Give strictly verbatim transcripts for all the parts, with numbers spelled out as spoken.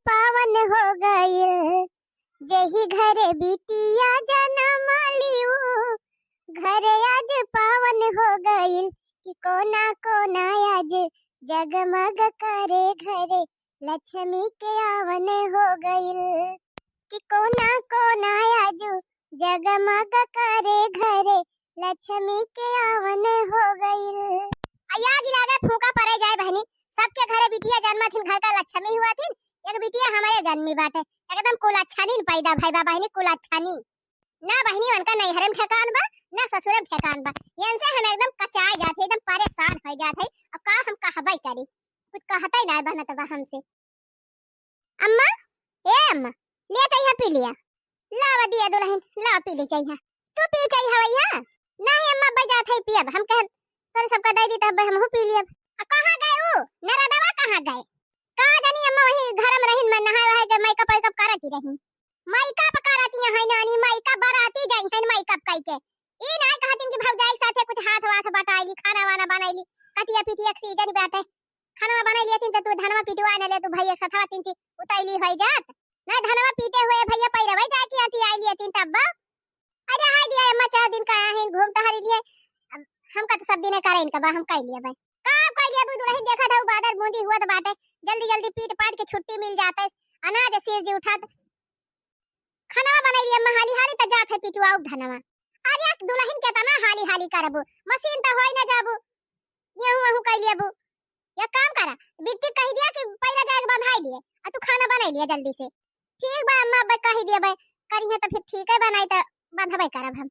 पावन हो गइल, जेही घरे बिटिया जनम लियू, घरे आज पावन हो गइल, कि कोना कोना आज जगमग करे घरे, लक्ष्मी के आवन हो गइल, कि कोना कोना आज जगमग करे घरे, लक्ष्मी के आवन हो गइल। आ आग लागे फूंका परे जाए बहिनी, सबके घरे बिटिया जन्मथिन, घर का लक्ष्मी हुआथिन, एक बिटिया हमरे जन्मी बाटे, एकदम कुलच्छानी पैदा भई बा बहिनी, कुलच्छानी। ना बहिनी उनका नैहरे में ठेकान बा, ना ससुरे में ठेकान बा, इनसे हम एकदम कचाए जात ही, एकदम परेशान हो जात ही, और का हम कहबे करी, कुछ कहते ना बनत बा हमसे। अम्मा, ए अम्मा, ले चइहा पी लिया। लावा दिया दुलहिन, लावा पी ले चइहा। तू पी चइहा वइहा? नाही अम्मा, अब्बे जात है पियब। हम कहन तोरे सबका दे दी तब हमहू पी लियब। आ कहाँ गए ऊ? नरदवा कहाँ गए? का जानी अम्मा, वही घर में रहिन, मैं नहाए वहाए के मेकअप वेकअप करत ही रहिन। मेकअप करत ही है नानी, मेकअप बराती जाई है मेकअप कई के। ई नाही कहतिन कि भौजाई के साथे कुछ हाथ वाथ बटाइली, खाना वाना बनैली, कटिया पिटिया के सीजन बाटे। खाना बनाई लियतिन त तू धनवा पिटवा न ले, तू भैया के सथवा तिनची उतैली होई जात। नहीं धनवा पीटे हुए भैया पैरवे जाए के अटी आई लियतिन तब। अरे हाय दिया अम्मा, चार दिन का आया है, घूम टहरी लिए। अब हमका तो सब दिने करे इनका बा, हम कई लिया भाई। का कई लिया बू दुलहिन, देखत हऊ बादर बूंदी हुआ तो बाटे, जल्दी जल्दी पीट पाट के छुट्टी मिल जाते, अनाज सिर जी उठात। खाना बनाई लिया अम्मा हाली हाली त जात है पिटवाऊ धनवा। अरे दुलहिन केतना हाली हाली करबू, मशीन त होई न जाबू, गेहूं वहूं कई लेबू। एक काम करा, बिट्टी कहि दिया कि पहिले जाके बंधाई लिए, आ तू खाना बनाई लिया जल्दी से। ठीक बा अम्मा, अब कहि दिया बे, करिहे त फिर ठीक है, बनाई त बंधबे करब हम।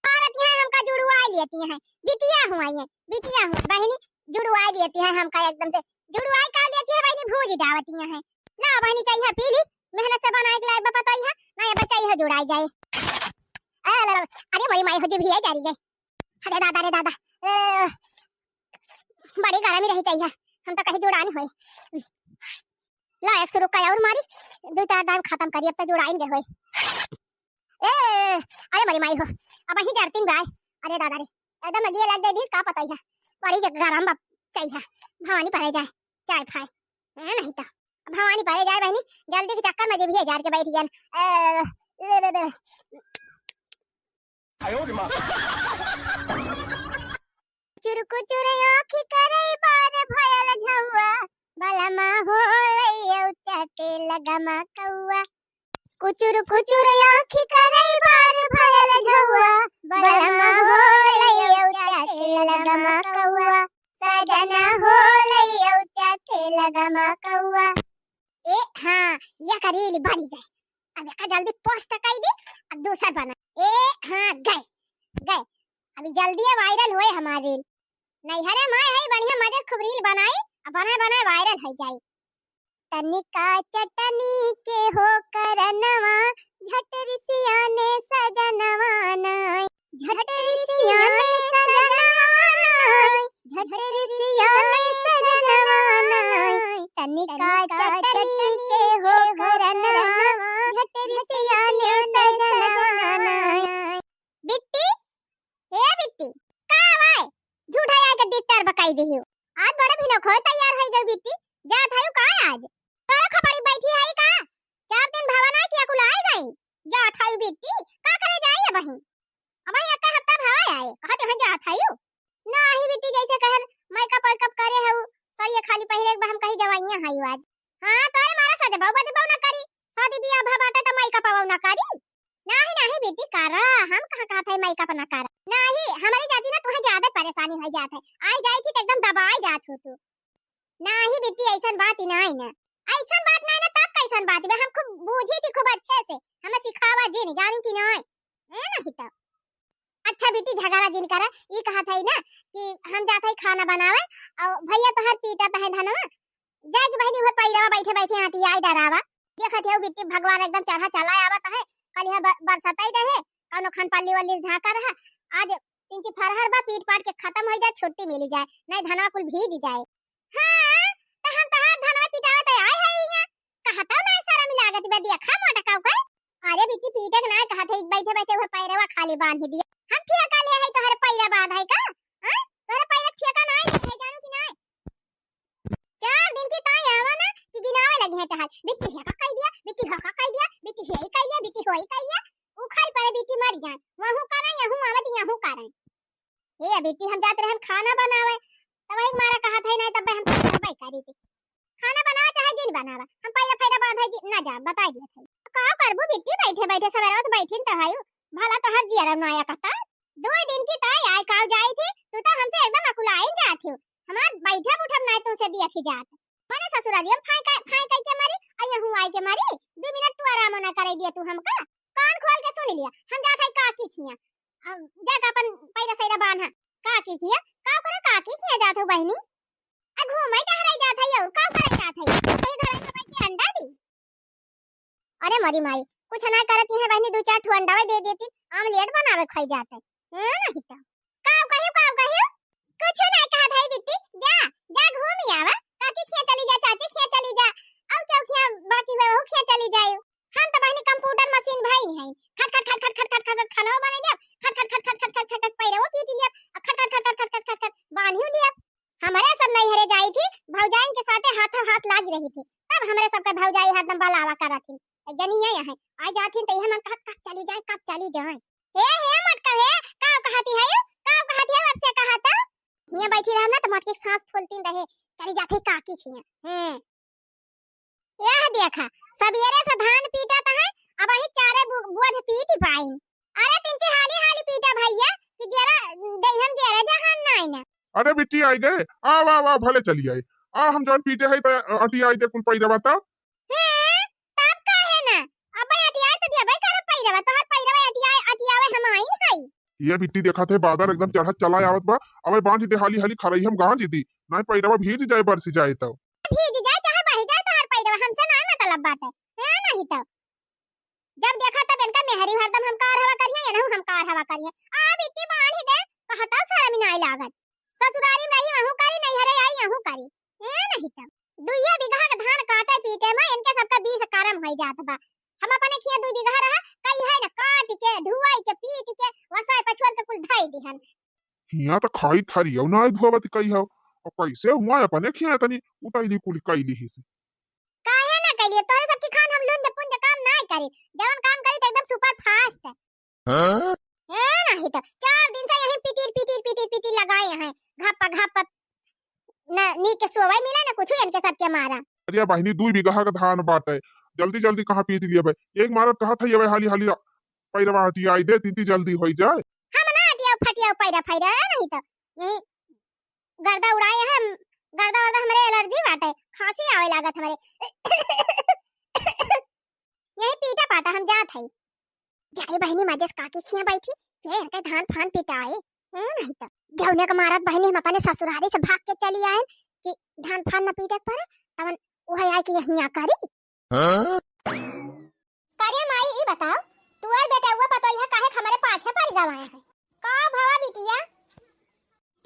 औरत यहाँ हमका जुड़ुआ लेती हैं, बिटिया हुआ ये, बिटिया हुआ बहिनी, जुड़ुआ लेती हैं हमका एकदम से, जुड़ुआ का लेती है बहिनी, भूज जावती हैं। ला बहिनी, चइहा पी ली, मेहनत से बनाए के लायक बा, पता ही है ना, ये बच्चा यह जुड़ाई जाए। अरे, अरे, अरे, अरे, मोरी माई हो, जिभिया जारी गए। अरे दादा, अरे दादा, ए, बड़ी गरमी रही चाहिए, हम तो कहीं जुड़ानी होई। ला, एक सुरुक्का और मारी, दो चार दान खत्म करी, अब तो जुड़ाइन गए होई। ए, अरे मोरी माई हो, अब ही जरतीन बाय। अरे दादा रे, एकदम अगिए लग गई, का पता ही है, बड़ी जग-, गरम बा चाहिए, भवानी परे जाए, चाय फाय, है नहीं तो भवानी परे जाए बहिनी, जल्दी के चक्कर में जिभिया जार के बैठ गया। ए, ए, ए, ए। आयो रे माँ। चुरकु चुर आँखी करई बार भयल झौआ, बलमा हो लइयौ त्याते लगमा कौआ। कुचुर कुचुर आँखी करई बार भयल झौआ, बलमा हो लइयौ त्याते लगमा कौआ। सजना हो लइयौ त्याते लगमा कौआ। ए हाँ, या का reel बनी गए। अब एका जल्दी post कई दी, अब दूसर बना। ए हाँ, गए, गए। अभी जल्दी viral होए हमार reel। नैहरे माय है, बढ़िया मजे से खूब reel बनाई, अब बनाए बनाए viral हो जाई। तनिका चटनी के हो करनवा, झट रिसियाने सजनवा नाई। झट रिसियाने सजनवा नाई, झट रिसियाने सजनवा नाई। तनिका चटनी के हो करनवा, झट रिसियाने सजनवा नाई। बिट्टी, ए बिट्टी, का आवाए? झूठा आए के disturb कई दिहियो। आज बड़ा भिनक होए तैयार होई गई बिट्टी, जात हयू का आज? तोरा खपड़ी बैठी है का? चार दिन भवन आए कि अकुलाई गई? जात हयू बिट्टी, का करे जाई अबहीं? अबहीं एक हफ्ता भवा आए, कहत हयू जात हयू? नाही बिट्टी, जैसे कहन makeup वेकअप करे हऊ, सरिये खाली पहिरे के बा, हम कही जवाइयाँ हयू आज। हाँ, तोहरे मारा सजबऊ बजबऊ ना करी, शादी बियाह भा बाटे त makeup अबऊ ना करी। नाही, नाही बिट्टी, करा, हम कहाँ कहत है makeup ना करा। नाही, हमरी जाति ना तुहे ज्यादा परेशानी हो जात है, आई जाई थी त एकदम दबाई जात हो तू। नाही बिट्टी, ऐसन बात ही नाही ना, ऐसन बात नाही ना, तब कैसन बात बे? हम खूब बूझी थी, खूब अच्छे से, हमें सिखावा जिन, जानू कि नाही? ए नहीं तो। अच्छा बिट्टी, झगड़ा जिन करा, ई कहत है ना कि हम जात है खाना बनावे, और भैया तोहर पीटत है धनवा, जाए के बहिनी उहे पैरवा बैठे बैठे आटियाई डरावा। देखत है बिट्टी, भगवान एकदम चढ़ा चला आवत है, कल यहाँ ब-, बरसतई रहे, कौनो खन पल्ली वल्ली से ढाका रहा, आज तिनची फरहर बा, पीट पाट के खत्म हो जाए, छुट्टी मिली जाए, नहीं धनवा कुल भीज जाए। हाँ, त हम तहार धनवा पिटावे त आए है यहाँ। कहता ना शर्म लागत बा, देखा मोटकाऊ का। अरे बिट्टी पीटे के ना कहत है, बैठे बैठे वो पैरवा खाली बांध दिया। हम ठेका ले है तोहरे पैरा बांध है का? हाँ? तोहरे पैरा ठेका ना है, जानू कि ना? चार दिन की ताई आवा ना कि गिनावे लगी है टहल। बिट्टी है ए बिट्टी, हम जात रहन खाना बनावे, त वही मारा कहत है, नहीं तब हम करबे करी थी। खाना बनावा चाहे जिन बनावा, हम पैरा फैरा बांधे जी ना जा, बताई दिया था। का करबू बिट्टी, बैठे बैठे सवेरे से बैठिन तो हयू, भला तोहर जियरा नाया कहता। दो दिन की ताई आय काव जाई थी, तू तो हमसे एकदम अकुलाइन जात हो। हमार बैठब उठब नाय तुमसे दिया खी जात। मने ससुरालिया में फाय का, फाय कई के मारी, आ यहू आय के मारी। दो मिनट तू आराम ना करे दिया तू हमका। कान खोल के सुन लिया, हम जात है काकी खिया। अब जाके अपन पैरा सैरा बांधा। काकी खिया? का करे काकी खिया जात हो बहिनी? आ घूमे टहराई जात है और का करे जात है? कहीं घर में बैठ के अंडा दी। अरे मोरी माई, कुछ ना करत ही है बहिनी, दो चार ठो अंडावे दे देती, आमलेट बनावे खाई जाते। हाँ, नहीं तो। काव कहियो, काव कहियो? कुछ ना कहत है बिट्टी, जा, जा घूम आवा। काकी खिया चली जा, चाची खिया चली जा, और क्यों खिया बाकी हुआ वो खिया चली जाए। हम तो बहिनी कंप्यूटर मशीन भाई नहीं है। खट खट खट खट खट खट खट खट खाना बने जा, खट खट खट खट खट खट खट खट पैरवा पीट लिया, खट खट खट खट खट खट खट खट बांधियो लिया। हमरे सब नैहरे जाई थी, भौजाइन के साथे हाथों हाथ लागी रही थी, तब हमरे सबका भौजाई हरदम बलावा करत थी। जनिया यहाँ आ जात थी, तो ये मन कहत, "कब चली जाए, कब चली जाए?" हे, हे मटका, हे, का कहती है ये? का कहती है, अब से कहा तो? हियाँ बैठी रहब ना, तो मटकी के सांस फूलती रहे, चली जाते काकी खिया। हैं। यह देखा, सबेरे से धान पीटत है, अब अही चारे बु-, बोझ पीट पाइन। अरे तिनची हाली हाली पीटा भैया, कि जेरा देहम जेरा जहान नाई ना। अरे बिट्टी आई गए, आव, आव, आव, भले चली आए। आ हम जौन पीटे है तो अटी आई दे कुल पैरा बता। हैं, तब काहे ना? अब अटी आई तो दिया भाई करे पैरा बता, तोहर पैरा अटी आई, अटी आवे हम आइन है। ये बिट्टी देखत है, बादर एकदम चढ़त चला आवत बा। अबे बांध दे हाली हाली, खरई हम गांज दी, नाई पैरवा भीज जाए, बरस जाए तो। भीज जाए चाहे बही जाए, तोहर पैरवा हमसे ना मतलब बाटे। हाँ, नहीं तो जब देखा तब इनका मेहरी हरदम हम कार हवा करिए, ये नहीं हम कार हवा करिए। आ बिट्टी बांध दे, कहता शर्म नाई लागत। ससुरारी में रही वहू करी, नैहरे आई यहू करी। ए नहीं तो दुइये बीघा के धान काटे पीटे में इनके सबका बीस करम होई जात बा। हम अपने खिया दुई बीघा रहा, कई है ना काट के, ढुआई के, पीट के, वसाई पछुअर के कुल धई दिहन। हिया तो खाई थरियौ ना धोवत कई हो, और कैसे हुआ अपने खिया तनी उतैली कुल कैली ही से। काहे ना कैलिए, तोरे सबकी खान हम लुंज पुंज काम ना करी, जवन काम करी तो एकदम सुपर फास्ट। हाँ? ए, नहीं तो चार दिन से यहीं पिटिर, पिटिर, पिटिर, पिटिर लगाए हैं, घप, घप, न नीक के सोवै मिला, न कुछ इनके सबके मारा। अरे बहिनी, दुई बीघा का धान बाटे, जल्दी, जल्दी कहाँ पीट लिया भाई? एक मारत कहत है, ये भाई, हाली, हाली पैरवा हटियाई दे, तीती जल्दी होई जाए। हम ना हटियाओ, फटियाओ, पैरा, फैरा, नहीं तो यही गर्दा उड़ाए हैं, गर्दा वर्दा हमरे एलर्जी बाटे, खांसी आवे लागत हमरे। यही पीटा पाटा हम जात है। जाए बहिनी, मजे से काकी खिया बैठी, के इनके धान फान पिटाए। ए, नहीं तो जौने के मारत बहिनी हम अपने ससुरारी से भाग के चली आए कि धान फान न पीटे के पड़े, तवन वह आए कि यहिया करी। हाँ? करे माई, ई बताओ, तू और बेटउआ पतोहिया काहे हमरे पाछे पड़ गवाए है? का भवा बिटिया?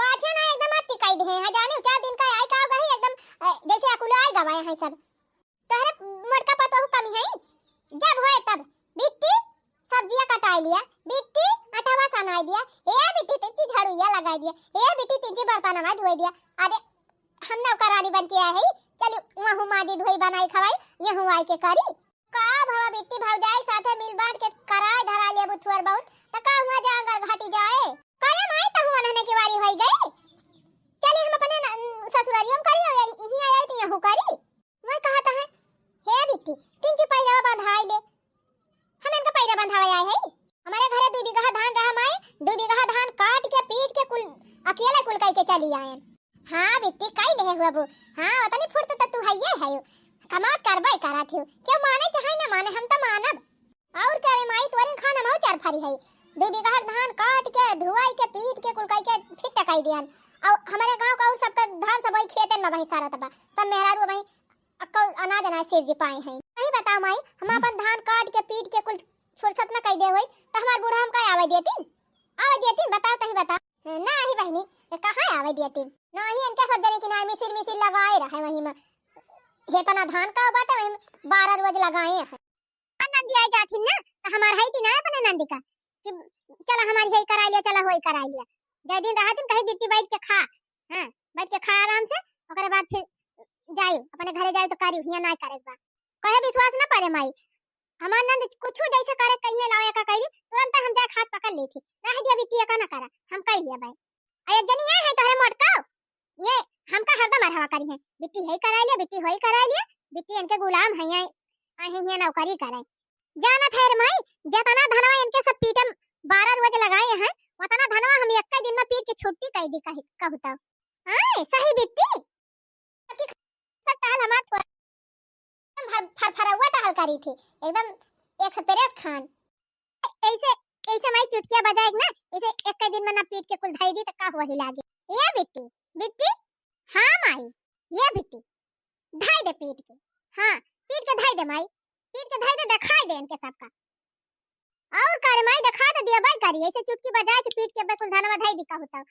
पाछे ना एकदम अति कई दे हैं, जाने चार दिन का आई का गही एकदम, अ, जैसे अकुलाए गवाए हैं सब। तोहरे मोटका पतोहू कमी है, जब होए तब बिट्टी सब्जिया कटाई लिया, बिट्टी आटावा सनाई दिया, ए बिट्टी तिनची झाड़ुइया लगाई दिया, ए बिट्टी तिनची बर्तनवा धोई दिया। अरे हम नौकरानी बन के आए है, चली वहू माजी धोई बनाई खवाई, यहू आई के करी। का भवा बिट्टी भौजाई साथे मिल बांट के कराए धरा लिया बुथुअर बहुत, त का हुआ जांगर घटी जाए? करे माई तहु अनहने के वारी होई गए, चली हम अपने न-, ससुरारियों में करी, और यही आई तो यहू करी। मैं कहत है, "हे बिट्टी, तिनची पैरवा बंधाई ले।" हम इनका पैरा बंधावे आए है। हमारे घरे दुई बीघा धान रहा माई, दुई बीघा धान काट के, पीट के कुल अकेले कुल कई के चली आए। हाँ बिट्टी, कई लेहे हुआ बू। हाँ, उतनी फुर्त त तू हइये है। कमात करबे करत हो। क्यों माने चाहे न माने, हम त मानब। और करे माई, तोरिन खान हमहू चार फरी है। दुई बीघा धान काट के, धुआई के, पीट के, कुल कई के फिर टकाई दियन। और हमारे गांव का और सबका धान सब वही खेतन में वही सारत बा। सब मेहरारू वही अक्कल अनाज अनाज सिरजी पाए हैं। नहीं बताओ माई, हम अपन धान काट के पीट के कुल फुर्सत न कई दे होई, त हमार बूढ़ा हमका आवे देतीन? आवे देतीन? बताओ, तही बताओ। नहीं बहिनी, ये कहाँ आवे देतीन? नहीं, इनके सब जने की नाई मिसिर मिसिर लगाए रहे वहीं में। हेतना धान का बाटे, वहीं में बारह रोज लगाए हैं। नंदी आई जाथिन ना, त हमार है थी ना अपने नंदी का कि चला हमारी है कराई लिया, चला होई कराई लिया। जय दिन रहा दिन कहीं बिट्टी बैठ के खा, हाँ, बैठ के खा आराम से, ओकरे बाद फिर जाई, अपने घरे जाई तो करी, हियां ना करे बा। कहे विश्वास ना पड़े माई, हमार नंद कुछ जैसे करे कहिए लावे का कही, तुरंत हम जाके हाथ पकड़ ली थी, रह दिया बिट्टी का ना करा, हम कह लिया भाई। अरे एक जनी ये है तोहरे मोटका, ये हमका हरदम अरहवा करी है, बिट्टी है करा लिया, बिट्टी होई करा लिया, बिट्टी इनके गुलाम है, ये आहे ये नौकरी करे। जानत है रे माई, जतना धनवा इनके सब पीटे बारह रोज लगाए हैं, उतना धनवा हम एक दिन में पीट के छुट्टी कह दी कही कहू तब। आए सही बिट्टी, सबकी सब टहल हमार थोड़ा फर-, फरफरौआ टहल करी थी, एकदम एक से पेरेस खान। ऐसे, ऐसे माई चुटकिया बजाए ना, ऐसे एक दिन में ना पीट के कुल धई दी तो का हुआ ही लागे। ये बिट्टी, बिट्टी, हाँ माई, ये बिट्टी, धई दे पीट के, हाँ, पीट के धई दे माई, पीट के धई दे, दिखाई दे इनके सबका। और का रे माई, देखा तो दिया बाई करी, ऐसे चुटकी बजाए के पीट के अब्बे कुल धनवा धई दी कहू तब।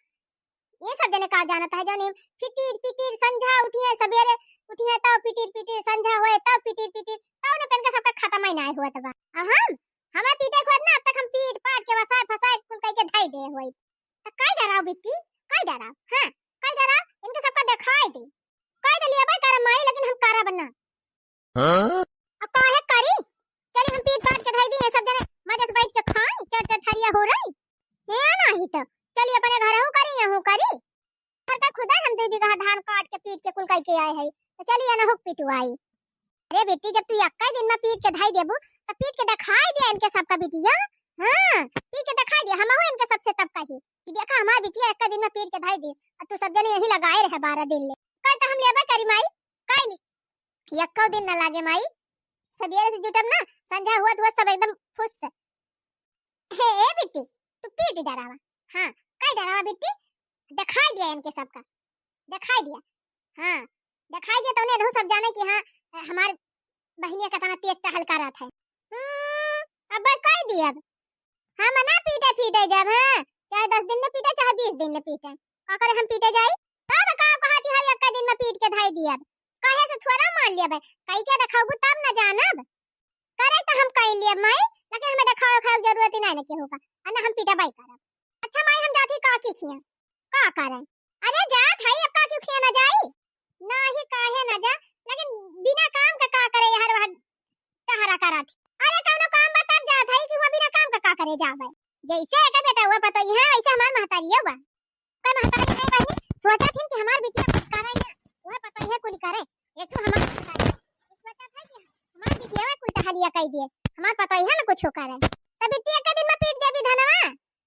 ये सब जने का जानत है, जौन फिटीर, फिटीर संझा उठी है, सबेरे उठी है, तब फिटीर, फिटीर संझा होए, तब फिटीर, फिटीर, तब ने पेन के सबका खत्म ही ना हुआ तब। अब हम, हमार पीटे के होत ना, अब तक हम पीट पाट के वसाए फसाए कुल कह के धई दे होई। तो काई डराओ बिट्टी, काई डराओ, हाँ, काई डराओ, इनके सबका दिखाई दे। कह दे लिया बाई कर माई, लेकिन हम करब ना। हाँ? अब काहे करी? चली हम पीट पाट के धई दी, ये सब जने मजे से बैठ के खाई, चर चर थरिया हो रही। हे नाही तो, चली अपने घर हूँ करी, यहूँ करी। घर का खुदा हम दे बीघा धान काट के पीट के कुल कह के आए है, तो चली अनहुक पिटवाई। अरे बेटी, जब तू एक्का दिन में पीट के धई देबू, तो पीट के दिखाई दे इनके सबका बिटिया। हाँ, पीट के दिखाई दे, हमहू इनके सबसे तब कही कि देखा हमार बिटिया एक्का दिन में पीट के धई दी, और तू सब जने यही लगाए रहे बारह दिन ले। कल तो हम लेबे करी माई, कल एक्को दिन न लागे माई, सबेरे से जुटब ना, संझा हुआ तो सब एकदम फुस। हे ए बिट्टी, तू पीट डरावा। हाँ, काई डरावा बिट्टी, दिखाई दिया इनके सबका, दिखाई दिया। हाँ, दिखाई दिया तो उन्हें रहू सब जाने कि हाँ, हमार बहिनिया कितना तेज टहल करत है। हम्म, अब कह दिया, हम ना पीटे पीटे जब, हाँ, चाहे दस दिन ले पीटे, चाहे बीस दिन ले पीटे, का करे हम पीटे जाई? तब का कहती है, एक दिन में पीट के धई दियब, कहे से थोड़ा मान लेब, कई के देखाबू तब न जानब। करे तो हम कई लेब माई, लेकिन हमें देखावे खावे के जरूरत ही नहीं न केहू का, अने हम पीटबई करब। अच्छा माई, हम जाती काकी खिया, का करे? अरे जात है, अब काकी खिया न जाई? नाही, काहे न जा, लेकिन बिना काम का का करे हर वह टहरा करत। अरे कौनो काम बा तब जात है कि वो बिना काम का का करे जावे? जैसे एक बेटा हुआ पतोहिया है, वैसे हमार महतारियो बा। कई महतारी है बहिनी, सोचत हिन कि हमार बिटिया कुछ करे ना, वह पतोहिया कुल करे। एक ठो हमार महतारी सोचत है कि हमार बिटिया कुल टहलिया कई दिए, हमार पतोहिया न कुछ करे। तब बिटिया के दिन में पीट देबी धनवा,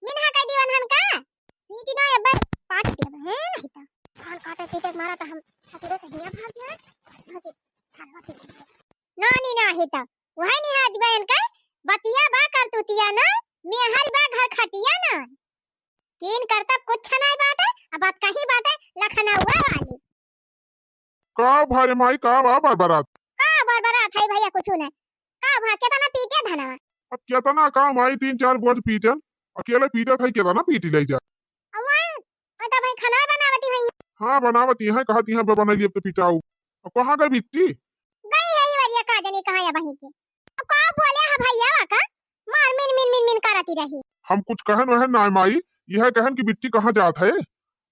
मिनहा कई दीवन हन का? पीटी ना अब्बे, पाट देब, हैं, नहीं तो। धान काटे पीटे के मारा तो हम ससुरे से हियां भाग गया। धनवा पीट देब। नानी नाही तो, वही निहाज बहन का बतिया बा करतूतिया ना, मेहर बा घर खटिया ना। तीन करतब कुछ नहीं बाटे, अब बात कहीं बाटे लखनऊआ वाली। का भा रे माई, का बा बरबरात? का बरबरात है भैया, कुछ नहीं। का भा, केतना पीटे धनवा? अब केतना का माई, तीन चार बोझ पीटन, अकेले पीटत है, केतना पीटी ले जा। अब वही, वो तो भाई खाना बनावती है। हाँ, बनावती है, कहती है, "बना लिए तो पिटाऊ।" अब कहाँ गई बिट्टी? गई है ये वरिया, का जाने कहाँ या बही के। अब का बोले है भैया का? मार मिन मिन मिन मिन करती रही। हम कुछ कहन वहन ना माई, यह कहन कि बिट्टी कहाँ जात है,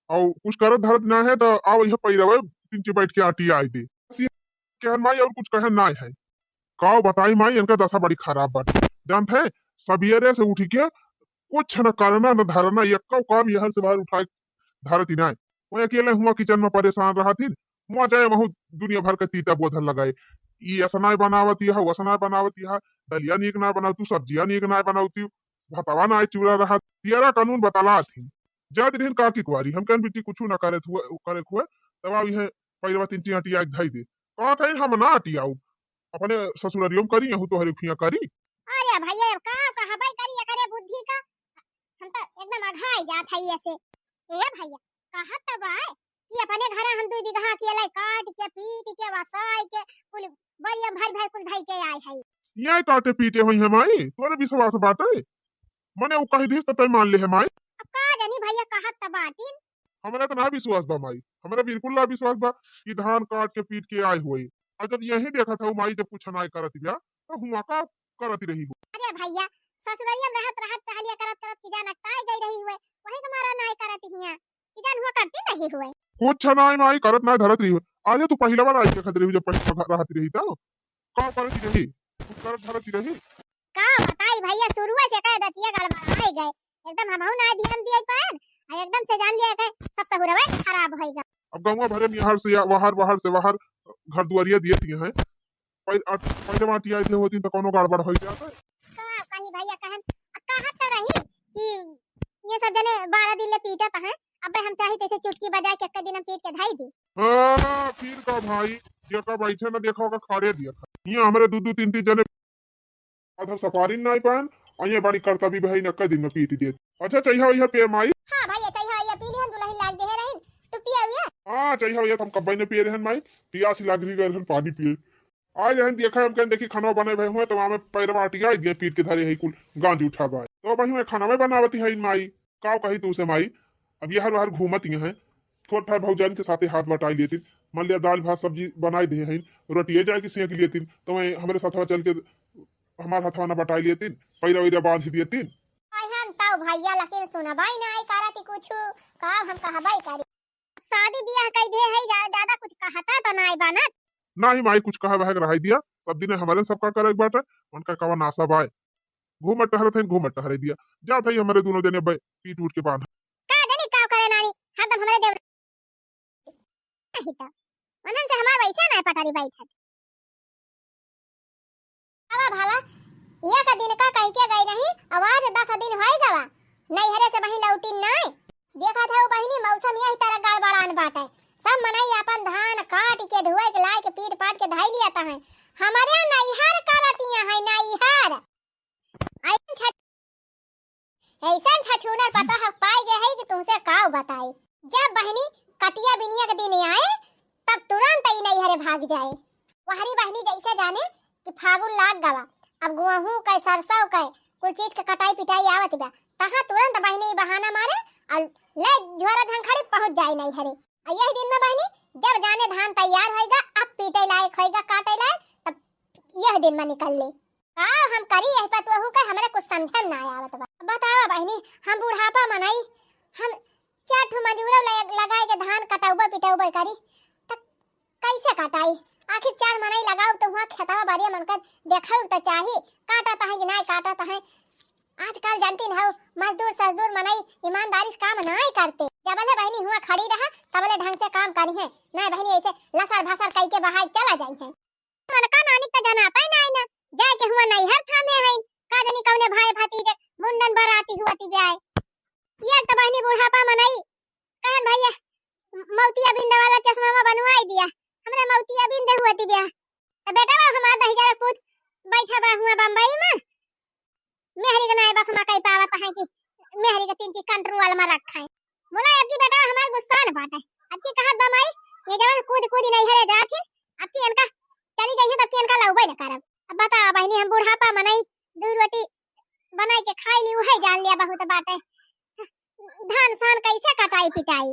और कुछ करत धरत ना है, तो आओ यह पैरवे तीन बैठ के आटी आई दे। कहन माई और कुछ कहन ना है। का बताई माई, इनका दशा बड़ी खराब बाटे। जानत है, सबेरे से उठ के कुछ न करना न धरना, यक्को काम यहर से बाहर उठाए धरती नाय। वो अकेले हुआ किचन में परेशान रहत हिन, हुआ जाए वहू दुनिया भर के तीता बोधल लगाए। ई असनाय बनावत यह, वसनाय बनावत यह, दलिया नीक ना बनावतू, सब्जिया नीक ना बनावतू, भतवा ना चूरा रहा, तियारा कानून बतलात हिन। जात रहिन काकी कुआरी, हम कहन बिट्टी कुछ ना करे हुए, करे हुए, तब आओ यह पैरवा तीन टी अटिया धई दे। कहत है हम ना अटियाऊ, अपने ससुररियो में करी, यहू तोहरे खुइया करी। अरे भैया, अब का कहबै करी एकरे बुद्धि का, हम तो एकदम अघाई जात है ऐसे। ए भैया, कहत तो बा कि अपने घर हम दुई बीघा अकेले काट के, पीट के, वसाई के, कुल बोरिया भर भर कुल धई के आए है। ये काटे पीटे होई है माई, तोरे विश्वास बाटे? मने उ कह दिस त तै मान ले है माई। अब का जानी भैया, कहत त बाटिन। हमरा त ना विश्वास बा माई, हमरा बिल्कुल ना विश्वास बा कि धान काट के पीट के आए होई। और जब यही देखत हूँ माई, जब कुछ ना करत बिया, तो हुआ का करत रही हो? अरे भैया, ससुररिया में रहत रहत टहलिया करत करत की जान अकताई गई रही हुए, वही के मारा ना करत हिया, की जान हुआ करती रही हुए। कुछ ना माई, करत ना धरत रही हुए। अरे तू पहिला बार आई देखत रही, जब पहिला रहत रही तो का करत रही? कुछ करत धरत रही? का बताई भैया, शुरुए से कह दतिया गड़बड़ाए गए, एकदम हमहू ना ध्यान दिए पाएन, एकदम से जान लिया कि सब सहुरवा खराब होइगा। अब गौवा भरे में यहाँ से या-, वहार, वहार से वहार घर दुआरिया दिए दिए हैं। पहले अट-, पहले माटी आई दिए होती तो कोनो गड़बड़ हो जाता। का कही भैया, कहन, कहत तो रही कि ये सब जने बारह दिन ले पीटत हैं, अब हम चाही तैसे चुटकी बजाए के एक दिन हम पीट के धाई दी। हाँ, फिर का भाई, ये का बैठे ना देखा होगा, खड़े दिया था। ये हमरे दू दू तीन तीन जने आधा सफारी नाई पान, और ये बड़ी करतबी भाई नक्का दिन में पीट दिए। अच्छा, चाहिए वही पे माई? हाँ भैया, चाहिए वही पी लिहन, दुल्हन लाग दे रहन, तू पिया हुआ? हाँ, चाहिए वही हम कब्बई ने पिए रहन माई, पियास लाग रही रहन, पानी पिए। आज रहन देखा हम कहन देखी खाना बने भाई हुए, तो वहाँ में पैर माटी आई दिए, पीट के धरे है कुल गांज उठा बाय। तो भाई हुए खाना में बनावती है इन माई, का कही तू से माई, अब यहर वहर घूमत ही हैं, थोड़ थार भौजाइन के साथे हाथ बटाई लेतिन, मान लिया दाल भात सब्जी बनाई दे हैं, रोटिए जाए के सेंक लेतिन, तो मैं हमरे साथवा चल के हमार हथवा ना बटाई लेतिन, पैरा वैरा बांध देतिन। अहन तौ भैया, लेकिन सुनबाई ना आई करती कुछ, का हम कहबाई करी। शादी बियाह कई दे है, जा-, ज्यादा कुछ कहता तो नाई बनत। नाही माई, कुछ कहा बहक रहाई दिया, सब दिन हमारे सबका करे के बाटे, उनका कवा नासा बाय। घूमत टहरत है, घूमत टहरे दिया, जात है हमारे दोनों जने बे-, पीट उठ के बांध। का जानी का करे नानी, हरदम हमारे देवर नहीं तो। उन्हन से हमार वैसा ना पटारी बैठत। बाबा भाला, ये का दिन का कह के गई नहीं, आवाज दस दिन होई गवा, नैहरे से वहीं लौटिन नाय। देखत है बहिनी, मौसम यही तरह गड़बड़ान बाटे। सब मनई अपन धान काट के, ढुए के, लाए के, पीट पाट के धाई लिया है। हमारे नैहर करतिया है, नैहर। ऐसन छ-, ऐसन छछूनर पतोह पाई गए है कि तुमसे काव बताई। जब बहिनी कटिया बिनिया के दिन आए, तब तुरंत ई नैहरे भाग जाए। वहरी बहिनी जैसे जाने कि फागुन लाग गवा, अब गेहूं के, सरसों के, कुल चीज के कटाई पिटाई आवत बा, तहाँ तुरंत बहिनी ई बहाना मारे और ले झोरा झंखड़ी पहुंच जाए नैहरे। और यही दिन में बहिनी जब जाने धान तैयार होइगा, अब पीटे लायक होइगा, काटे लायक, तब यह दिन में निकल ले। का हम करी यही पतोहू के, हमरे कुछ समझन ना आवत बा। बतावा बहिनी, हम बुढ़ापा मनई, हम चार ठो मजूरो ले-, लगाए के धान कटौबे पिटौबे करी, त कैसे कटाई? आखिर चार मनई लगाओ तो हुआं खेतवा बारिया मनकर देखल त चाही, काटत है कि नाय काटत है। आजकल जानती न हो, मजदूर सजदूर मनई ईमानदारी से काम नाय करते। जबले बहिनी हुआं खड़ी रहा, तबले ढंग से काम करी है, नाय बहिनी ऐसे लसर भसर कई के बहाए चला जाई है। मन का नानी का जनाता ही नाय ना, जाए के हुआं नैहर थामे है, का जानी कौने भाई भतीजे मुंडन बराती हुआ ती ब्याह। ये तो बहिनी बुढ़ापा मनई, कहन भैया, मौतिया बिंद वाला चश्मा बनवाई दिया, हमरा मौतिया बिंद हुआ ती ब्याह। तो बेटा बा हमार दही जरा पूत बैठा बा हुआ बम्बई में, मेहरी के नाय बस में कई पावत है कि मेहरी के तीन चीज कंट्रोल में रखा है। बोला, अब की बेटा हमार गुस्सा न बाटे, अब की कहत बा माई, ये जवन कूद कूद नैहरे जात है, अब की इनका चली जाइए, तब की इनका लौबे न करब। अब बता बहिनी, हम बुढ़ापा मनई, दू रोटी बनाई के खाई ली, उहे जान लिया बहुत बाटे। धान सान कैसे कटाई पिटाई।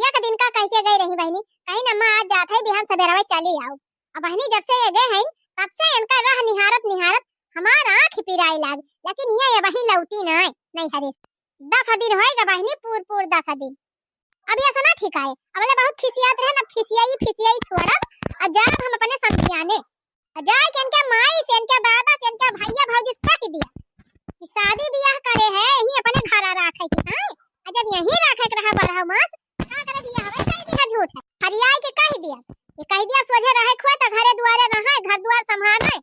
एक दिन का कह के गई रही बहिनी, कहीं ना माँ आज जात है, बिहान सवेरवे चली आओ। अब बहिनी जब से ये गए हैं, तब से इनका राह निहारत निहारत हमार आँख पिराए लाग, लेकिन ये, ये वहीं लौटी ना है, नहीं हरे। दस दिन होएगा बहिनी, पूर पूर दस दिन। अब ये ऐसा ना ठीक है, अब ले बहुत खिसियात रहे, अब खिसियाई फिसियाई छोड़ब, अब जाब हम अपने समझियाने। आ जाए के इनके माई से, इनके दादा से, इनके भैया भौजी से कह दिया कि शादी बियाह करे है, यही अपने घर रखे के, हाँ? आ जब यही रखे के रहा बारह मास, का करे बियाह हवे, कह दिया झूठ है। फरियाई के कह दिया, ये कह दिया सोझे रहे खुए तो घरे दुआरे रहे, घर दुआर संभाले,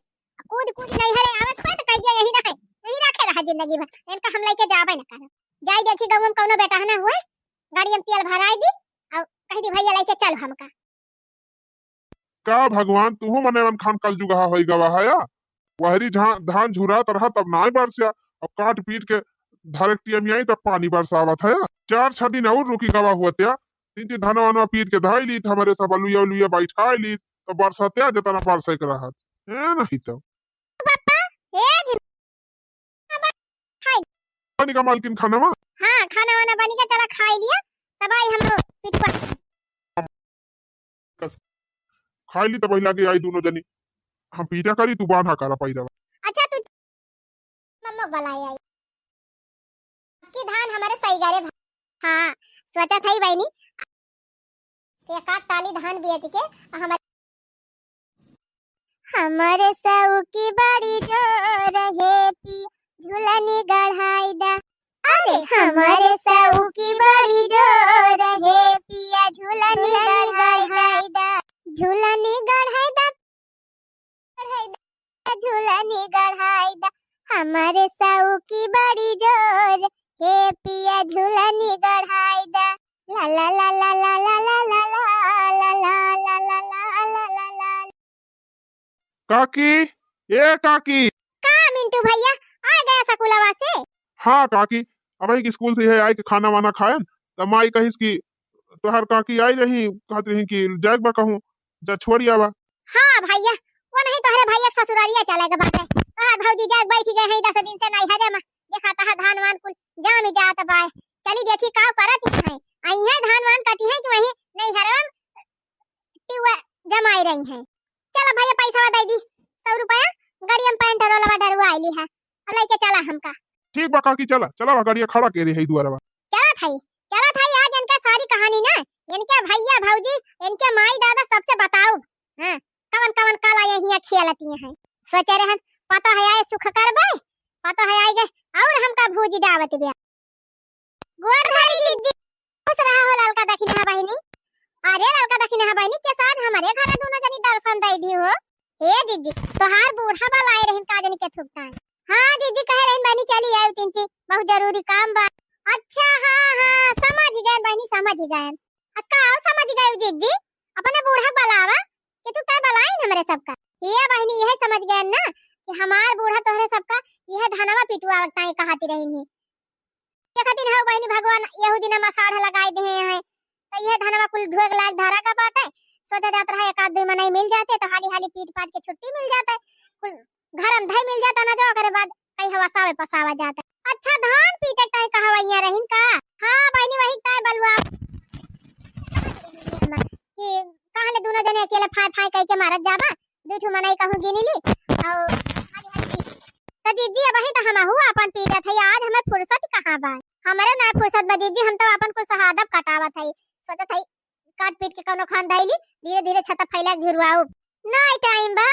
कूद कूद नैहरे आवे खुए तो कह दिया यही रहे, यही रखे रहा जिंदगी भर, इनका हम लेके जाबे न करब। जाई देखी गौवा में कौनो बेटा है ना हुए, गाड़ी में तेल भराई दी और कह दी भैया लेके चल हमका। का भगवान, तुहू मने मन खान कलजुगहा होई गवा हया? वहरी झा-, धान झुरात रहा तब नाय बरस्या, अब काट पीट के धरे के टियम आई तब पानी बरसावत है। चार छह दिन और रुकी गवा हुआ त्या, तीन तीन धनवा वनवा पीट के धाई लीत, हमरे सब अलुया उलुया बैठाई लीत, तो बरसा त्या जितना बरसे के रहत। ए नहीं तो। पापा, ए जी, खाई। बनी का मालकिन खाना मा? हाँ, खाना वाना बनी का, चला खाई लिया, तब आई हम लोग पिटुआ। कस-, खाई ली तब लागे आई दोनों जनी। हम पीटा करी, तू बांधा करा पैरवा। अच्छा, तू मम्मा बुलाए आई। की धान हमारे सही गरे भा-, हाँ, सोचा था ही बहनी, एक आध टाली धान बेच के हमारे हमरे सऊ की बड़ी जोर है पी झुलनी गढ़ाई दा। अरे हमरे सऊ की बड़ी जोर हे पिया झूलनी गढ़ाई दा, झूलनी गढ़ाई दा, गढ़ाई दा, झूलनी गढ़ाई दा, हमरे सऊ की बड़ी जोर हे पिया झूलनी गढ़ाई दा। ला ला ला ला। काकी, ए काकी। का मिंटू भैया, आ गया सकुलवा से? हाँ काकी, अबही के स्कूल से यह आए के खाना वाना खायन, त माई कहिस कि तोहर काकी आई रही, कहत रही कि जाए के बा कहूँ, जा छोड़ आवा। हाँ भैया, वो नहीं तोहरे भैया के ससुरारिया चले के बाटे। तोहर भौजी जाए के बैठी गए हैं दस दिन से नैहरे में। देखा तहा धान वान कुल जाम जात बाय। चली देखी का करत ही हैं। आई हैं धान वान कटी हैं कि वहीं नैहरे में टिउआ जमाई रही हैं। चला भैया, पैसा दे दी, सौ रुपया, गाड़ी में पेंट रोलवा डरवा आइली है, अब लेके चला हमका। ठीक बा काकी, चला, चला बा, गाड़िया खड़ा के रही दुआरवा। चला थाई, चला थाई, आज इनका सारी कहानी ना, इनके भैया भौजी, इनके माई दादा सबसे बताओ, हाँ, कवन कवन कला ये हियाँ खेलती हैं। सोचे रहन, पता है आए सुख करबे, पता है आए गए, और हमका भूजी डावत बिया। गोर धरी जिज्जी, खुश रहा हो ललका दखिनहा बहिनी। अरे ललका दखिनहा बहिनी, के साथ हमरे घर दोनों जनी दर्शन दे दी हो। हे जिज्जी, तोहार बूढ़ा बलाए रहिन का जनी के थुकता है। हाँ जिज्जी, कहे रहिन बहिनी चली आयु तिनची, बहुत जरूरी काम बा। अच्छा, हाँ, हाँ, समझ गए बहिनी, समझ गए। आ का समझ गए जिज्जी, अपने बूढ़ा बलावा कि तू तय बलाइन हमरे सबका। हे बहिनी, यह समझ गए ना कि हमार बूढ़ा तोहरे सबका यह धनवा पिटुआ ताई कहती रहिन ही। देखतिन हौ बहिनी, भगवान यहू दिन मसाढ़ लगाए देहे हैं, तो यह धनवा कुल ढोए लायक धरा का बाटे। सोचा जात रहा एक आध दुई मनई मिल जाते तो हाली हाली पीट पाट के छुट्टी मिल जाते, कुल घर में धई मिल जाता ना, जो ओकरे बाद कई हवा सावे पसावा जाता। अच्छा, धान पीटे ताई कहवैया रहिन का? हाँ बहिनी, वही ताई बलुआ कि कहाँ ले दोनों जने अकेले फाय फाय कह के मारत जाबा, दू ठो मनई कहूँ गिनी ली। और तो जिज्जी, अबही तो हमहू अपन पीटत है, आज हमें फुर्सत कहाँ बा? हमरे ना फुर्सत बा जिज्जी, हम तो अपन कुल शहादत कटावत है, सोचत है काट पीट के कौनो खान धइली, धीरे धीरे छत्ता फैला के झुरवाऊ। नहीं टाइम बा,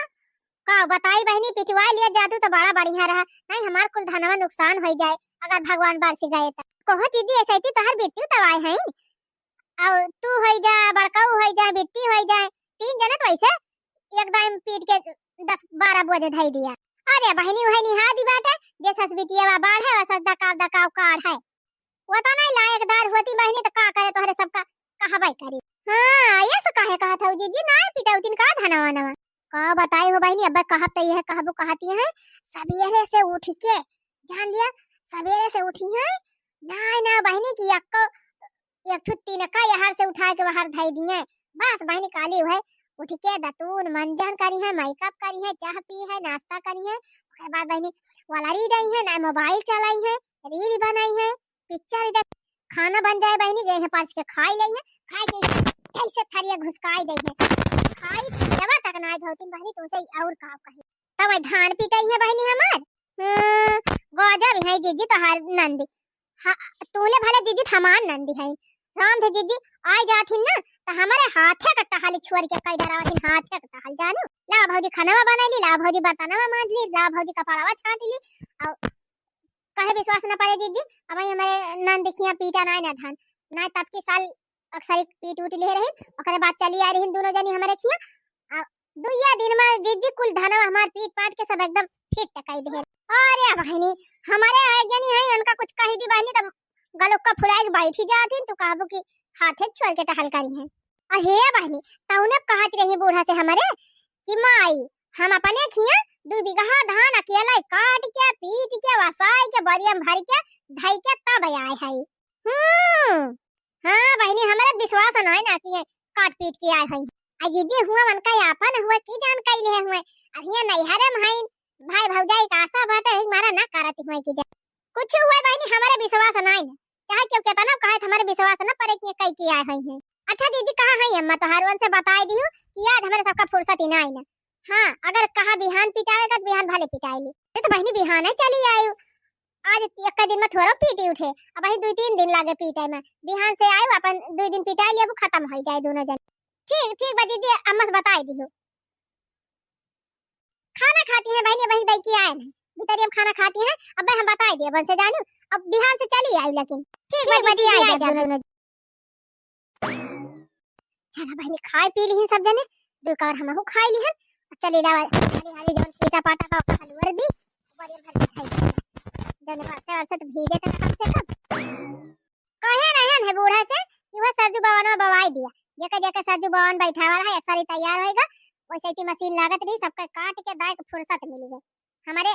का बताई बहिनी, पिटवाई लिया जातू तो बड़ा बढ़िया रहा, नहीं हमार कुल धनवा नुकसान हो जाए अगर भगवान बरस गए तो। कहो जिज्जी, ऐसे ही तोहर बिट्टी तवाए हैं, और तू होई जा, बड़काऊ होई जा, बिट्टी होई जाए, तीन जने तो ऐसे एक दाई में पीट के दस बारह बोझ धई दिया। अरे बहिनी, उहे निहादी बाटे, जैसस बिटिया बाढ़े, वैसस दकाव दकाव काढ़े। वो तो नहीं लायकदार होती बहिनी, तो का करे, तोहरे सबका कहबे करी। हाँ, ये सो काहे कहत हऊ जिज्जी, नहीं पिटौतिन का धनवा नवा? का बताई हो बहिनी, अब कहब तो यह कहबो कहती हैं, सबेरे से उठ के जान लिया, सवेरे से उठी हैं, नाय ना बहिनी कि अक्को एक ठो तिनका यहर से उठा के वहर धई दिए। बस बहिनी, काली हुए उठ के दतून मंजन करी है, मेकअप करी है, चाह पी है, नाश्ता करी है, ओकर बाद बहिनी वलरी रही है, ना मोबाइल चलाई है, रील बनाई है, पिक्चर देख, खाना बन जाए बहिनी, गए हैं परस के खाई लई है, खाए के जैसे थरिया घुसकाई दई है, खाई जब तक ना धोती बहिनी, तुमसे और का कही। तब धान पिटाई है बहिनी हमार। हम्म, गजब है जिज्जी तोहार नंदी। हाँ, तूले भले जिज्जी हमार नंदी है। राम थे जिज्जी, आए जात हिन ना, त हमारे हाथे का टहल छोड़ के कई डरावत हिन, हाथे का टहल जानू। ला भौजी खानवा बनैली, ला भौजी बर्तनवा मांज ली, ला भौजी कपड़वा छाट ली। और कहे विश्वास न पड़े जिज्जी, अब हमारे नंद खिया पीटा नाय ना धान, ना तब की साल अक्सर एक पीट उट ले रही, ओकरे बाद चली आ रही दोनों जनी हमारे खिया। आ, दुइया दिन में जिज्जी कुल धनवा हमार पीट पाट के सब एकदम फिट टकाई दे। अरे बहिनी, हमारे है जनी है, उनका कुछ कही दी बहिनी, तब गलुक्का फुराई के बैठी जात ही, तू कहबू कि हाथे छोड़ के टहल करी है। अरे बहिनी, तौने कहत रही बूढ़ा से हमारे कि माई, हम अपने खिया दू बीघा धान अकेला काट के, पीट के, वसाई के, बोरिया में भर के, धई के तब आए है। हम्म, हाँ बहिनी, हमरा विश्वास नाय ना कि ये काट पीट के आए हई। आ जिज्जी हुआ मन का आपन हुआ की जान कइले हुए। अब हियां नैहरे में हईन, भाई भौजाई का आशा बाटे, यही मारा ना करत हुए की जान। कुछ हुए बहिनी, हमरा विश्वास नाय ना। चाहे केहू केतना कहे, हमरा विश्वास ना पड़े कि ये कई के आए हई हैं। अच्छा जिज्जी, कहाँ हई अम्मा तोहार, उनसे बताई दिहु कि आज हमरा सबका फुर्सत ही नाय ना। हाँ, अगर कहा बिहान पिटावे का, बिहान भले पिटाई ली। ये तो बहिनी बिहान है चली आयु। आज एक दिन में थोड़ा पीटी उठे, अब वही दो तीन दिन लागे पीटे में। बिहान से आयु, अपन दो दिन पिटाई ली, अब खत्म हो जाए दोनों जन। ठीक, ठीक बा जिज्जी, अम्मा से बताई दिहु। खाना खाती हैं बहिनी, वही दई के आए हैं। भीतरिया में खाना खाती हैं, अब हम बताई दिया बन से जानी, अब बिहान से चली आई, लेकिन ठीक बा, दीदी, आई जाब दोनों। चला बहिनी, खाए पी लिहिन सब जने, दू कवर हमहू खाए लिहन। अब चली लावा, हाली हाली जवन पीटा पाटा बा, ओका हलुआ दी, बढ़िया भर के खाई। जौन बरसे बरसे तो भीजे तना कम से कम। कहे रहन है बूढ़ा से कि वह सरजू बवनवा बवाई दिया, जेके जेके सरजू बवन बैठावा रहा, एक सारी तैयार होएगा, वैसे ही मशीन लागत रही, सबके काट के दाए के फुर्सत मिल गई। हमारे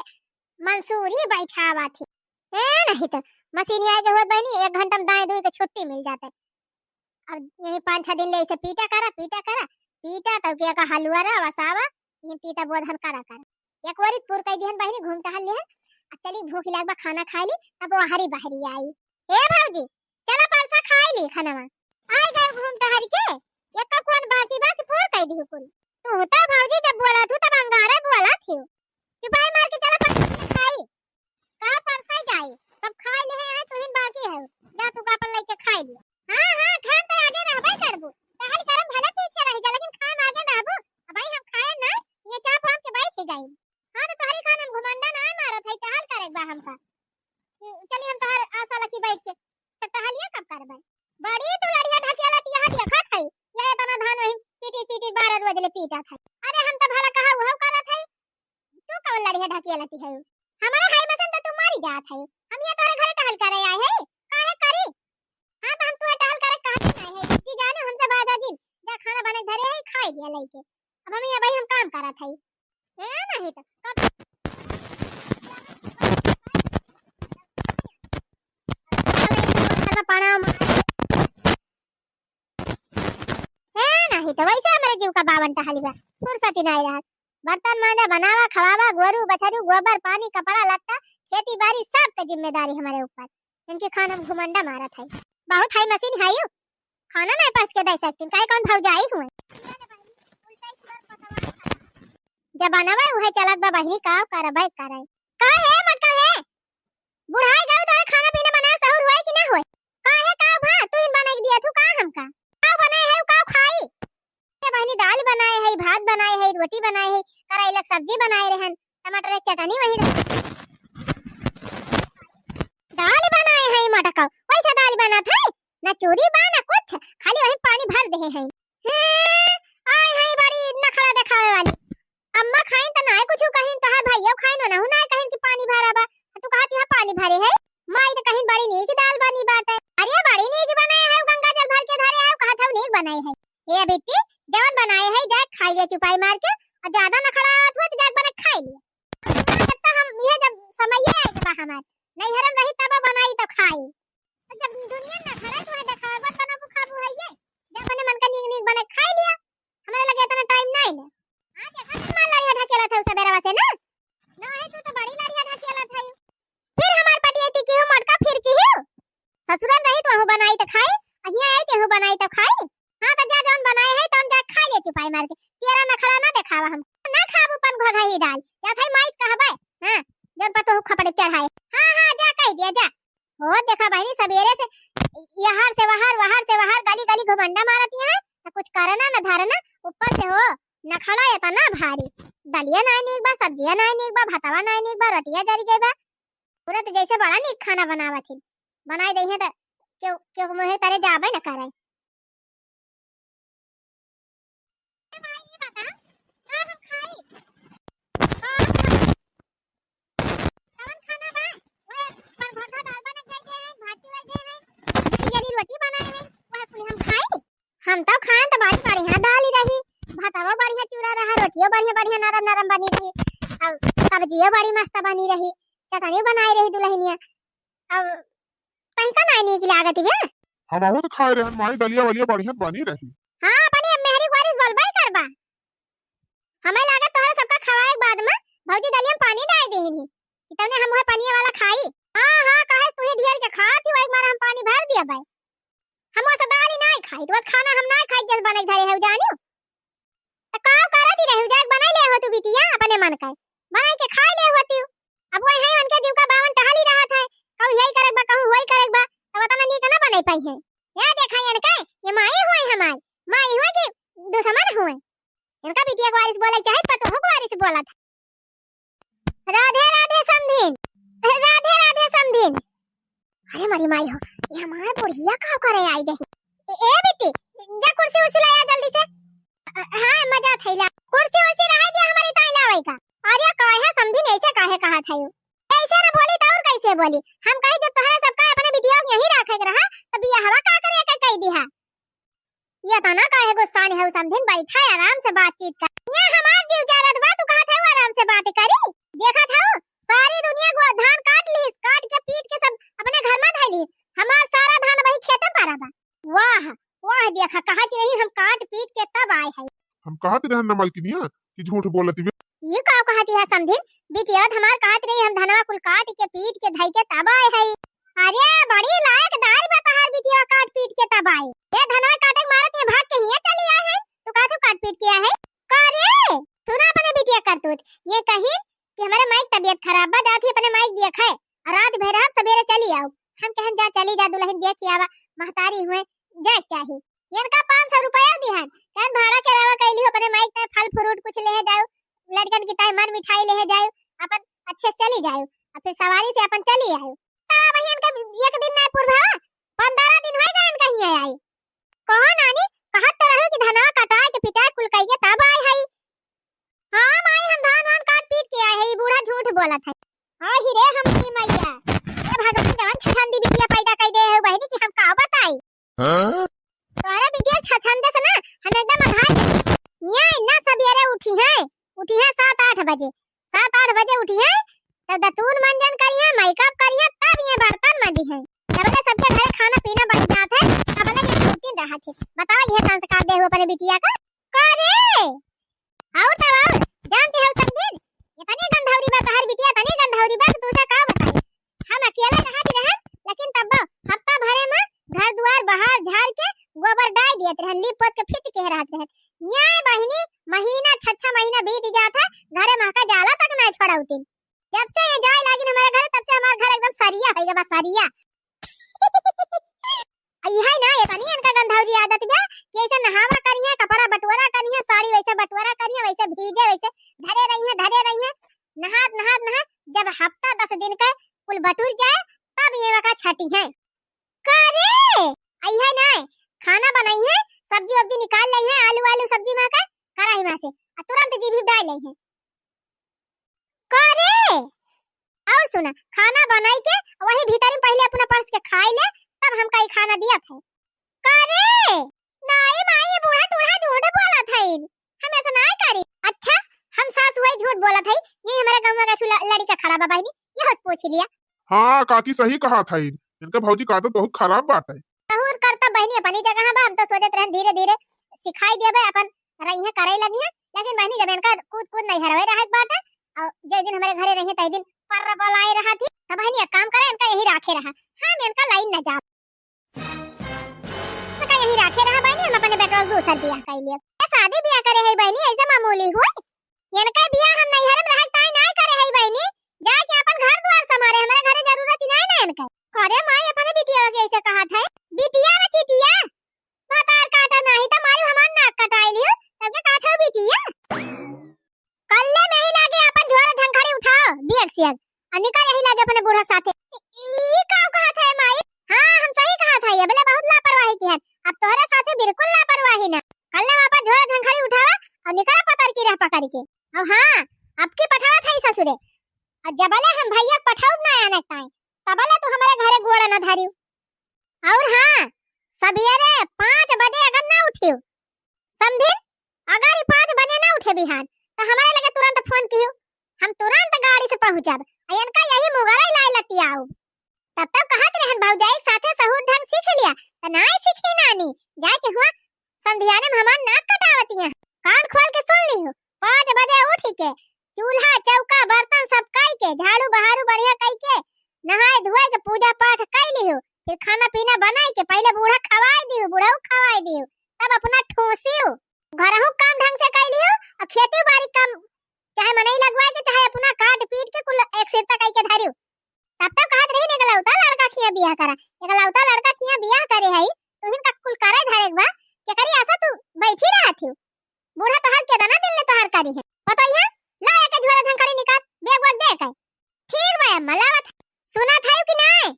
मंसूरी बैठावा थी। ए, नहीं तो मशीन आए के होत बहिनी, एक घंटा में दाए दुई के छुट्टी मिल जाते। अब यही पाँच छह दिन ले इसे पीटा करा, पीटा करा, पीटा तब के का हलुआ रहा, वसावा, यही तीता बोधन करा करा। एक वरित पुर कई दिहन बहिनी, घूम टहल लिहन। अब चली, भूख लाग बा, खाना खाई ली, तब वो हरी बहरी आई। ए भौजी, चला परसा खाई ली खाना। आई गए घूम टहल के, एक का कौन बाकी बा कि पुर कई दी कुल। तू तो भौजी जब बोला थू तब अंगारे बोला थी। चुपाई मार के चला परसा खाई। का परसा जाई, सब खाई ले हैं, तुहिन बाकी है, जा तू का अपन लइके खाई लिया। हाँ, हाँ, खान तो आगे रहबे करबू, टहल करम भले पीछे रह जा, लेकिन खान आगे रहबू। अब भाई हम खाए ना, ये चाप हम के बैठ ही गई। हाँ, तो तोहरी खान हम घुमंडा ना मारत है, टहल करे बा हमका। कि चली हम तोहर आशा लखी बैठ के, तो टहलिया कब करबे? बड़ी तू लड़िया ढकेलत यहाँ देखत है, यह इतना धान वही पीटी पीटी बारह रोज ले पीटत है। अरे हम तो भला कहा उहो करत है, तू कौन लड़िया ढकेलत है? हमारे हाई मसन तो तू मारी जात है, हम ये तोहरे घरे टहल करे आए है, काहे करी? हाँ तो हम तुहे टहल करे कहत नहीं है, जी जाने हमसे बाजा जिन, जा खाना बने धरे है, खाई लिया लइके। अब हम ये भाई हम काम करत है। ए, नहीं तो कब पड़ाव मार। ए, नहीं तो वैसे हमरे जीव का बावन टहली बा, फुर्सत ही नहीं रहत। बर्तन मांजा, बनावा, खवावा, गोरू, बछरू, गोबर, पानी, कपड़ा, लत्ता, खेती बाड़ी, सब के जिम्मेदारी हमारे ऊपर। इनके खान हम घुमंडा मारत है। बहुत हाई मशीन है यू। खाना नहीं परस के दे सकती, काहे कौन भौजाई हुए। जमाना बा उहे चलत बा बहिनी, का करबे करे। का है मटका है? बुढ़ाई गऊ तोहरे खाना पीना बनाए सहूर होए कि ना होए? का है का भा? तू ही बनाई दिया थू का हमका? का बनाए है का खाई? ए बहिनी दाल बनाए है, भात बनाए है, रोटी बनाए है, करैला के सब्जी बनाए रहन, टमाटर के चटनी वही रहे। दाल बनाए है मटका, वैसा दाल बनत है, ना चूरी बा ना कुछ, खाली वही पानी भर दे है। हैं, आए है बड़ी नखरा देखावे वाली। अम्मा खाइन त नाय कुछ कहिन, तोहार भैया खाइन ओनहु नाय कहिन कि पानी भरा बा। तू कहत यहाँ पानी भरे है। माई त कहिन बड़ी नीक दाल बनी बाटे। अरे बड़ी नीक बनाए है, गंगा जल भर के धरे है, कहत है नीक बनाए है। ए बिट्टी, जवन बनाए है जाए खाई ले चुपाई मार के, और ज्यादा नखरा आवत हुआ तो जाके बना के खाई ले। तब तो हम यह जब समय आए बा हमार, नैहरम रही तब बनाई तो खाई। जब दुनिया ना घरे तोहे देखावे बा, तनो को खाबू है ये। जब अपने मन का नीक नीक बने खाई लिया। हमरे लगे इतना टाइम नहीं ना। हाँ, देखा तो मार लड़िया ढकेला था उस बेरवा से ना। ना है तू तो बड़ी लड़िया ढकेला था। फिर हमार पटिया ती की हो मटका फिर की हो। ससुरन रही तो हूँ बनाई तो खाई, अहिया आई ते हूँ बनाई तो खाई। हाँ तो जा जौन बनाए है तौन जा खा ले चुपाई मार के। तेरा नखड़ा ना देखावा हम। ना खाबू पन घोघा ही दाल। जा थाई माइस कहबे। हाँ, जौन पतो हो खपड़े चढ़ाए। हाँ, हाँ, जा कह दिया जा। हो देखा बहिनी, सबेरे से यहर से वहर, वहर से वहर, गली गली घुमंडा मारत ही है, ना कुछ करना ना धरना, ऊपर से हो नखड़ा इतना भारी। दलिया नाय नीक बा, सब्जिया नाय नीक बा, भतवा नाय नीक बा, रोटिया जरी गई बा। पूरा तो जैसे बड़ा नीक खाना बनावत ही, बनाई दई है तो क्यों, क्यों मुँहे तरे जाबे न करे। ए भाई, ई बता, का हम खाई? कौन खाई? कौन खाना बा? ओए, पर भरवा दाल बना के दे है, भात चुरा दे है, बिरयानी रोटी बनाए है, वह कुल हम खाई? हम तो खाएं तो बड़ी बढ़िया दाल ही रही, भातवा बढ़िया चूरा रहा, रोटियो बढ़िया बढ़िया नरम नरम बनी रही, और सब्जियो बड़ी मस्त बनी रही, चटनी बनाई रही दुल्हनिया। अब तनिका नाय नीक लागत बे। हमहू तो खाए रहन माई, दलिया वलिया बढ़िया बनी रही। हाँ, अपनी अब मेहरी ग्वारिस बोलबे करबा। हमें लागत तोहरा सबका खवाए के बाद में भौजी दलिया में पानी डाल देहिन ही कि तौने हम वह पनिया वाला खाई। हाँ, हाँ, काहे तू ही ढेर के खात ही, वही मारा हम पानी भर दिया भाई। हम वैसा दाल ही नाय खाई, तो बस खाना हम नाय खाई, जैसे बने के धरे है जानियो। तो का करत ही रही, जाके बनाई ले हो तू बिटिया अपने मन का, बनाई के खाई ले होती। अब वही है उनके जीव का बावन टहली रहत है, कहूँ यही करे बा, कहूँ वही करे बा, तो वतना नीक ना बने पाई है। या देखा इनके, ये माई हुए हमार, माई हुए कि दुश्मन हुए। इनका बिटिया को वारिस बोले चाहे पतोह को वारिस बोलत है। राधे राधे समधिन, राधे राधे समधिन। अरे मरी माई हो, ये हमार बुढ़िया का करे आई गई? ए, ए बिट्टी, जा कुर्सी उर्सी लाया जल्दी से। अ, हाँ, मजा थैला। कुर्सी उर्सी रहे दिया हमारी ताई लावे का। अरे काहे समधिन ऐसे काहे कहा था यू? ऐसे ना बोली तो और कैसे बोली? हम कही जब तोहरे सबका अपने बिटिया के यहीं रखे के रहा, तो बियाहवा का करे के कह दिया? ये तना काहे गुस्सान है समधिन, बैठा है आराम से बातचीत कर। ये हमार जीव जरत बा, तू कहत है आराम से बात करी। देखत है सारी दुनिया गो धान काट लीस, काट के पीट के सब अपने घर में धई लीस। हमार सारा धान वही खेते पड़ा बा। वाह, वाह, देखा कहत रही हम काट पीट के तब आए है। हम कहत रहन ना मलकिनिया कि झूठ बोलत बे। ये का कहत है समधिन? बिटिया हमार कहत रही हम धनवा कुल काट के पीट के धई के तब आए है। अरे बड़ी लायकदार बा तहार बिटिया काट पीट के तब आए। ये धनवा काटे के मारत ये भाग के हिया चली आए है। तू कहत हो काट पीट के आए है। का रे? सुना अपने बिटिया करतूत। ये कही कि हमारे माई के तबीयत खराब बा, जात ही अपने माई के देखे। और रात भर रहब, सवेरे चली आऊ। हम कहन जा चली जा दुल्हन देख के आवा, महतारी हुए जाए चाही। इनका पाँच सौ रुपया दिहन, कहन भाड़ा के अलावा कैली हो अपने माई के ताई फल फ्रूट कुछ ले जाओ, लड़कन की ताई मन मिठाई ले जाओ, अपन अच्छे से चली जाओ, और फिर सवारी से अपन चली आयो। ता वही इनका एक दिन ना पूर्व हवा, पन्द्रह दिन होई गए इनका हिया आई। कहो नानी, कहत तो रहो कि धनवा कटाए के पिटाए कुल कइके तब आए हई। हाँ माई, हम धान वान काट पीट के आए हई, ई बूढ़ा झूठ बोलत है। आही रे हमरी मैया, ए भगवान जवन छछंदी बिटिया पैदा कई दे है बहिनी कि हम का बताई। हाँ? तोहरे बिटिया छछंदे से ना हम एकदम अघाए गए। न्याय ना सबेरे उठी है, उठी है सात आठ बजे, सात आठ बजे उठी है, तब दतून मंजन करी है, मेकअप करी है, तब ये बर्तन मंजी है। तबले सबके घरे खाना पीना बन जात है, तबले ये दो तीन रहत है। बताओ ये संस्कार दे हो अपने बिटिया का? करे और तब और जानते हो समधिन, इतनी गंधौरी बा तोहर बिटिया, इतनी गंधौरी बा कि तुझे का बताई। हम अकेले रहत रहन, लेकिन तब हफ्ता भरे में घर दुआर बहार झाड़ के गोबर डाल दियत रहन, लीप पोत के फिट के रहत रहन। ये बहिनी महीना छह छह महीना बीत जात है, घरे महका जाला तक नहीं छोड़ौतिन। जब से ये जाए लागिन हमारे घरे, तब से हमार घर एकदम सरिया हो गया बा, सरिया। अई है ना, ये तनी इनका गंधौरी आदत बा कि ऐसे नहावा करिहे, कपड़ा बटोरा करिहे, साड़ी वैसे बटोरा करिहे, वैसे भीजे, वैसे धरे रहिहे, धरे रहिहे, नहात, नहात, नहात, जब हफ्ता दस दिन का कुल बटुर जाए, तब ये वका छटी है। का रे? अई है ना, खाना बनाई है, सब्जी वब्जी निकाल लाई है, आलू, आलू सब्जी में का, कराही में से, आ तुरंत जीभी डाल लाई है। का रे? और सुना, खाना बनाई के वही भीतर में पहले अपना परस के खाई ले, तब हमका ई खाना दिया था। का रे? नाई माई, ये बूढ़ा टूढ़ा झूठ बोलत है, हम ऐसा ना करी। अच्छा, हम सास वही झूठ बोलत है, ये हमारे गाँव का छुला लड़का खड़ा बा बहिनी, ये हस पूछ लिया। हाँ काकी सही कहा था, इनका भौजी का आदत बहुत खराब बात है। सहूर करता बहिनी अपनी जगह बा, हम तो सोचत रहन धीरे धीरे सिखाई देबे, अपन रहिए करे लगी है, लेकिन बहिनी जब इनका कूद कूद नहीं हरवे रहत बाटे, और जे दिन हमारे घरे रहिए तही दिन पर बलाए रहा थी, तब बहिनी एक काम करे, इनका यही राखे रहा, हम इनका लाइन न जाब। इनका यही राखे रहा बहिनी, हम अपने बेटवा के दूसर बियाह कर लिए। ये शादी बियाह करे है बहिनी, ऐसे मामूली हुए? इनका बियाह हम नैहर में रह ताई नहीं करे है बहिनी, जाके अपन घर द्वार संभारे, हमारे घरे जरूरत ही नहीं ना इनका। करे माई अपने बिटिया के ऐसे कहा था, बिटिया ना चिटिया, भतार काटा नाही त मारी हमार नाक कटाई लियो, तब के कहत हो बिटिया। कल्ले में ही लागे अपन झोरा झंखड़ी उठाओ, बियक सियक, आ निकल यही लागे अपने बूढ़ा साथे। ई, ई का कहत है माई? हाँ, हम सही कहत है, ये बोले बहुत लापरवाही की है। अब तोहरे साथे बिल्कुल लापरवाही ना। कल्ले में अपन झोरा झंखड़ी उठावा और निकल पतर की रह पकड़ के। अब हाँ, अब की पठावत है ससुरे। और जबले हम भैया पठाउब ना आने ताई, तबले तू हमारे घरे गोड़ा ना धरियो। और हाँ, सवेरे पाँच बजे अगर ना उठियो, समझिन, अगर ई पाँच बजे ना उठे बिहान, तो हमारे लगे तुरंत फोन कियो, हम तुरंत गाड़ी से पहुँचब। आ इनका यही मुगरई लाए लतियाउब। तब तक कहत रहन भौजाई के साथे सहूर ढंग सीख लिया, त नाय सीखी नानी, जाके हुआ समधियाने में हमार नाक कटावतिया। कान खोल के सुन लिहो, पाँच बजे उठी के चूल्हा, चौका, बर्तन सब कई के, झाड़ू बहारू बढ़िया कई के, नहाए धोए के, पूजा पाठ कई लिहो, फिर खाना पीना बनाई के पहले बूढ़ा खवाई दिहो, बूढ़ा खवाई दिहो, तब अपना ठूसियो। घरहू काम ढंग से कई लिहो और खेती बाड़ी काम चाहे मनई लगवाए के, चाहे अपना काट पीट के कुल एक सिरता कई के धरियो। तब तक कहत रही, "एकलौता लड़का खिया बियाह करा, एकलौता लड़का खिया बियाह करे हई, तुहिन का कुल करे धरे के बा, केकरी आशा तू बैठी रहत हियो? बूढ़ा तोहार केतना दिन ले तोहार करी है? पतोहिया, ला एक झोरा झंखड़ी निकाल, बेग वेग दे के।" सुनत है कि नहीं?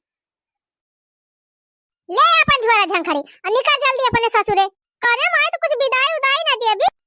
ले अपन झोरा झंखड़ी और निकल जल्दी अपने ससुरे। करे माई तो कुछ बिदाई उदाई ना दिए अभी।